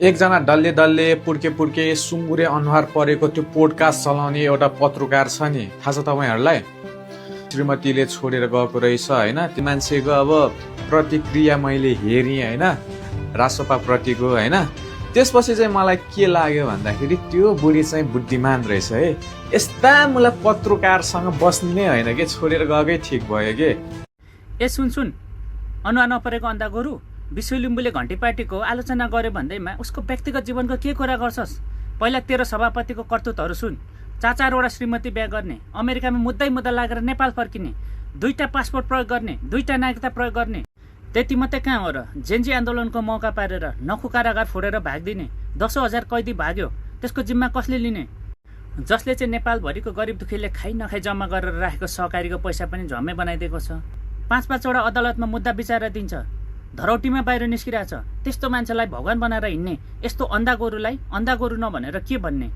एकजना डल्ले डल्ले पुड्के पुड्के सुँगुरे अनुहार परेको त्यो पोडकास्ट चलाउने एउटा पत्रकार छ नि, थाहा छ तपाईँहरूलाई? श्रीमतीले छोडेर गएको रहेछ होइन। त्यो मान्छेको अब प्रतिक्रिया मैले हेरेँ होइन, रासोपा प्रतिको होइन। त्यसपछि चाहिँ मलाई के लाग्यो भन्दाखेरि त्यो बुढी चाहिँ बुद्धिमान रहेछ है। यस्ता मलाई पत्रकारसँग बस्ने नै होइन कि, छोडेर गएकै ठिक भयो कि। ए सुन अनुहार नपरेको अन्धा गोरु, विश्वलिम्बुले घन्टी पार्टीको आलोचना गर्यो भन्दैमा उसको व्यक्तिगत जीवनको के कुरा गर्छस्? पहिला तेरो सभापतिको कर्तुतहरू सुन। 4-4वटा श्रीमती बिहा गर्ने, अमेरिकामा मुद्दा लागेर नेपाल फर्किने, 2टा पासपोर्ट प्रयोग गर्ने, 2टा नागरिकता प्रयोग गर्ने। त्यति मात्रै कहाँ हो र? जेन्जी आन्दोलनको मौका पारेर नखु कारागार फोडेर भागिदिने, 10,000 कैदी भाग्यो, त्यसको जिम्मा कसले लिने? जसले चाहिँ नेपालभरिको गरिब दुखीले खाइ नखाइ जम्मा गरेर राखेको सहकारीको पैसा पनि झम्मै बनाइदिएको छ। 5-5वटा अदालतमा मुद्दा विचार दिन्छ, धरौटीमा बाहिर निस्किरहेछ। त्यस्तो मान्छेलाई भगवान बनाएर हिँड्ने यस्तो अन्धा गोरुलाई अन्धा गोरु नभनेर के भन्ने?